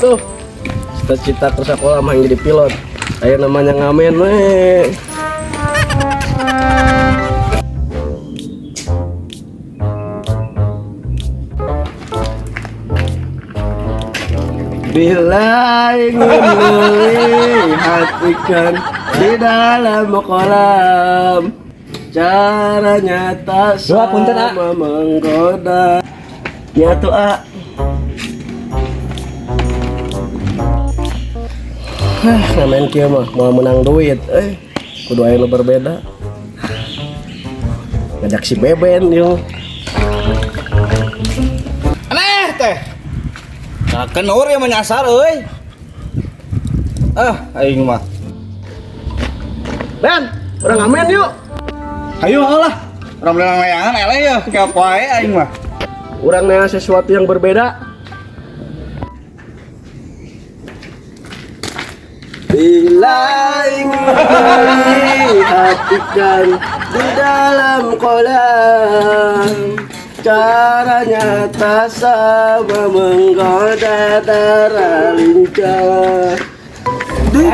Tuh. Cita-cita ke sekolah mah jadi pilot. Ayo namanya ngamen we. Bila ingin melihat ikan di dalam kolam, caranya tak Dua, punten, A. sama menggoda. Nyatu A. Hah, ngamen kieu mah mau menang duit, eh kudu aya nu berbeda. Ngajak si Beben yuk. Aneh teh. Nah, kenur ya menyasar euy. Ah, aing mah. Ben, urang ngamen yuk. Ayo lah. Urang berenang layangan eleh ya, kayak wae aing mah. Urang nanya sesuatu yang berbeda. Bila ingin melihat ikan di dalam kolam, caranya tak sama menggoda darah lincah. Di